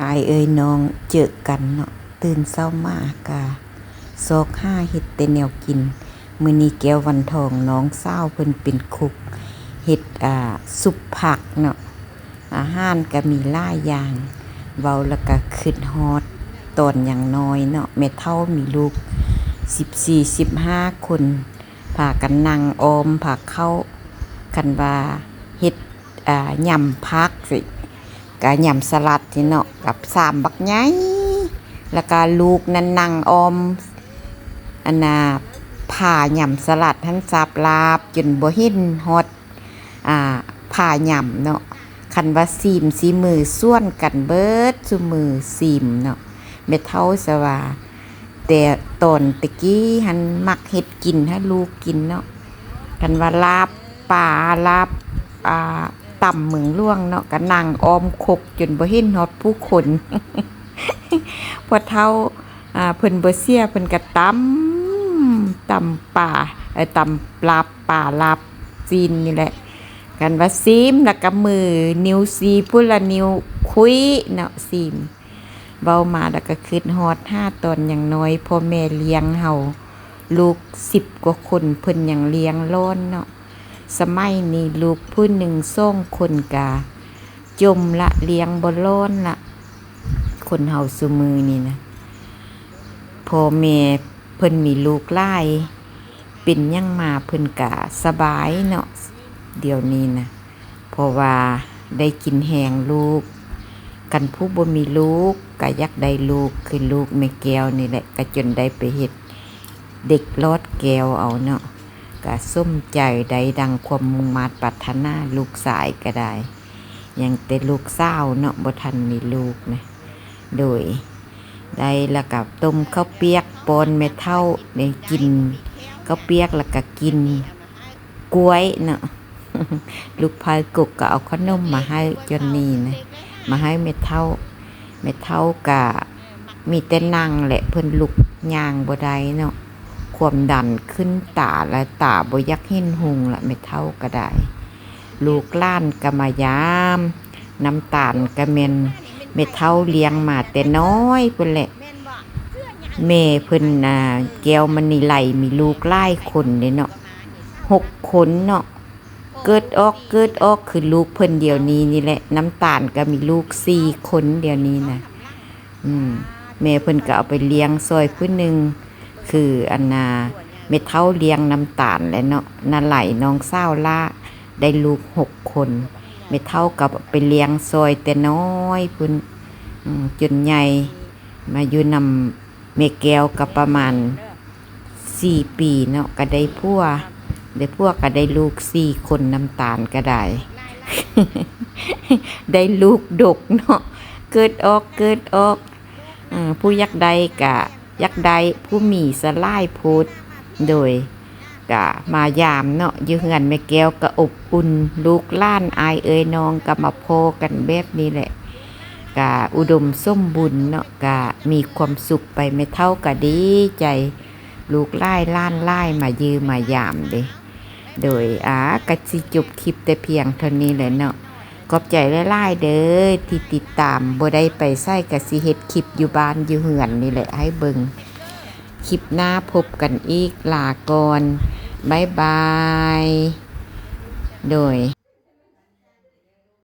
ອ້າຍເອີຍນ້ອງເຈີກັນເນາະ, ຕື່ນເຊົ້າມາກະຊອກຫາເຮັດແຕ່ແນວກິນ. ມື້ນີ້ແກ້ວວັນທອງນ້ອງສາວເພິ່ນເປັນຄຸກ ເຮັດ ອ່າ ຊຸບຜັກເນາະ. ອາຫານກະມີຫຼາຍຢ່າງ, ເວົ້າແລ້ວກະຄຶດຮອດຕອນຍັງນ້ອຍເນາະ, ແມ່ເຖົ້າມີລູກສິບສີ່ ສິບຫ້າຄົນ ພາກັນນັ່ງອ້ອມພາເຂົ້າ. ຄັນວ່າເຮັດ ອ່າ ຍຳຜັກຊິ ກະຍຳສະຫຼັດນີ້ເນາະ ກັບຊາມບັກໃຫຍ່, ແລ້ວກະລູກນັ້ນນັ່ງອ້ອມ ອັນນ່າ ພາຍຳສະຫຼັດຫັ້ນ ສາບລາບຈົນບໍ່ເຫັນຮອດ ອ່າ ພາຍຳເນາະ. ຄັນວ່າຊີມ ສີມືສວນກັນເບິດຊຸມື້ຊີມເນາະ ແມ່ເຖົ້າສະຫວາ. ແຕ່ຕອນແຕ່ກີ້ຫັ້ນມັກເຮັດກິນໃຫ້ລູກກິນເນາະ, ຄັນວ່າລາບປາ ລາບ ອ່າ ຕຳເມືອງຫຼວງເນາະ ກະນັ່ງອ້ອມຄົກຈົນບໍ່ເຫັນຮອດຜູ້ຄົນ. ພໍ່ເຖົ້າ ອ່າ ເພິ່ນບໍ່ເສຍ ເພິ່ນກະຕຳ ຕຳປາ ເອີ ຕຳລາບປາ ລາບຊີ້ນນີ້ແຫຼະ. ຄັນວ່າຊີມແລ້ວກະມື ນິ້ວຊີ້ພຸ້ນລະ ນິ້ວຄຸຍເນາະ ຊີມ. ເວົ້າມາແລ້ວກະຄຶດຮອດຫາຕອນຍັງນ້ອຍ ພໍ່ແມ່ລ້ຽງເຮົາ ລູກສິບກວ່າຄົນ ເພິ່ນຍັງລ້ຽງຫຼອນເນາະ. ສະໄໝນີ້ລູກຜູ້ໜຶ່ງສອງຄົນກະຈົມລະ ລ້ຽງບໍ່ຫຼອນລະ. ຄົນເຮົາຊຸມື້ນີ້ນະ ພໍ່ແມ່ເພິ່ນມີລູກຫຼາຍ ເປັນຫຍັງມາເພິ່ນກະສະບາຍເນາະ ດຽວນີ້ນະ. ເພາະວ່າໄດ້ກິນແຮງລູກ, ຄັນຜູ້ບໍ່ມີລູກກະຢາກໄດ້ລູກ ຄືລູກແມ່ແກ້ວນີ້ແຫຼະ ກະຈົນໄດ້ໄປເຮັດເດັກຫຼອດແກ້ວເອົາເນາະ, ກະສົມໃຈໄດ້ດັ່ງຄວາມມຸ່ງມາດປາດຖະໜາ. ລູກຊາຍກະໄດ້ ຍັງແຕ່ລູກສາວເນາະ ບໍ່ທັນມີລູກນະ. ໂດຍ ໄດ້ແລ້ວກະຕົ້ມເຂົ້າປຽກປ້ອນແມ່ເຖົ້າໄດ້ກິນ ເຂົ້າປຽກແລ້ວກະກິນ ກ້ວຍເນາະ. ລູກພາຍກົກກະເອົາຂະໜົມມາໃຫ້ຈອນນີ້ນະ ມາໃຫ້ແມ່ເຖົ້າ. ແມ່ເຖົ້າກະມີແຕ່ນັ່ງແຫຼະ ເພິ່ນລຸກຍ່າງບໍ່ໄດ້ເນາະ, ຄວາມດັນຂຶ້ນຕາ ແລະ ຕາບໍ່ຢາກເຫັນຮຸ່ງລະ ແມ່ເຖົ້າກະໄດ້. ລູກຫຼານກະມາຢາມ, ນ້ຳຕານກະແມ່ນແມ່ເຖົ້າລ້ຽງມາແຕ່ນ້ອຍພຸ້ນແຫຼະ. ແມ່ເພິ່ນ ອ່າ ແກ້ວມະນີໄລ ມີລູກຫຼາຍຄົນເດ້ເນາະ ຫົກຄົນເນາະ, ເກີດອອກ ເກີດອອກຄືລູກເພິ່ນດຽວນີ້ນີ້ແຫຼະ. ນ້ຳຕານກະມີລູກສີ່ຄົນດຽວນີ້ນະ. ອືມ ແມ່ເພິ່ນກະເອົາໄປລ້ຽງຊ່ອຍຜູ້ໜຶ່ງ ຄືອັນນ່າ ແມ່ເຖົ້າລ້ຽງນ້ຳຕານແຫຼະເນາະ. ນາໄລນ້ອງສາວຫຼ້າໄດ້ລູກຫົກຄົນ, ແມ່ເຖົ້າກະໄປລ້ຽງຊ່ອຍແຕ່ນ້ອຍພຸ້ນ ອືມ ຈົນໃຫຍ່ ມາຢູ່ນຳ ແມ່ແກ້ວກະປະມານສີ່ປີເນາະ ກະໄດ້ຜົວ, ໄດ້ຜົວກະໄດ້ລູກສີ່ຄົນ. ນ້ຳຕານກະໄດ້ ໄດ້ລູກດົກເນາະ ເກີດອອກ ເກີດອອກ. ເອີ ຜູ້ຢາກໄດ້ກະຢາກໄດ້ ຜູ້ມີສະຫຼາຍໂພດ. ໂດຍ ກະມາຢາມເນາະ ຢູ່ເຮືອນແມ່ແກ້ວກະອົບອຸ່ນ, ລູກຫຼານອ້າຍເອີຍນ້ອງກະມາພໍ້ກັນແບບນີ້ແຫຼະ ກະອຸດົມສົມບູນເນາະ ກະມີຄວາມສຸກໄປ. ແມ່ເຖົ້າກະດີໃຈ ລູກຫຼາຍຫຼານຫຼາຍມາຢ້ຽມມາຢາມເດ້. ໂດຍ ອາ ກະຊິຈົບຄລິບແຕ່ພຽງເທົ່ານີ້ແຫຼະເນາະ. ຂອບໃຈຫຼາຍໆເດີທີ່ຕິດຕາມ, ບໍ່ໄດ້ໄປໃສ ກະຊິເຮັດຄລິບຢູ່ບ້ານຢູ່ເຮືອນນີ້ແຫຼະໃຫ້ເບິ່ງ. ຄລິບໜ້າພົບກັນອີກ, ລາກ່ອນ ບາຍບາຍ. ໂດຍ.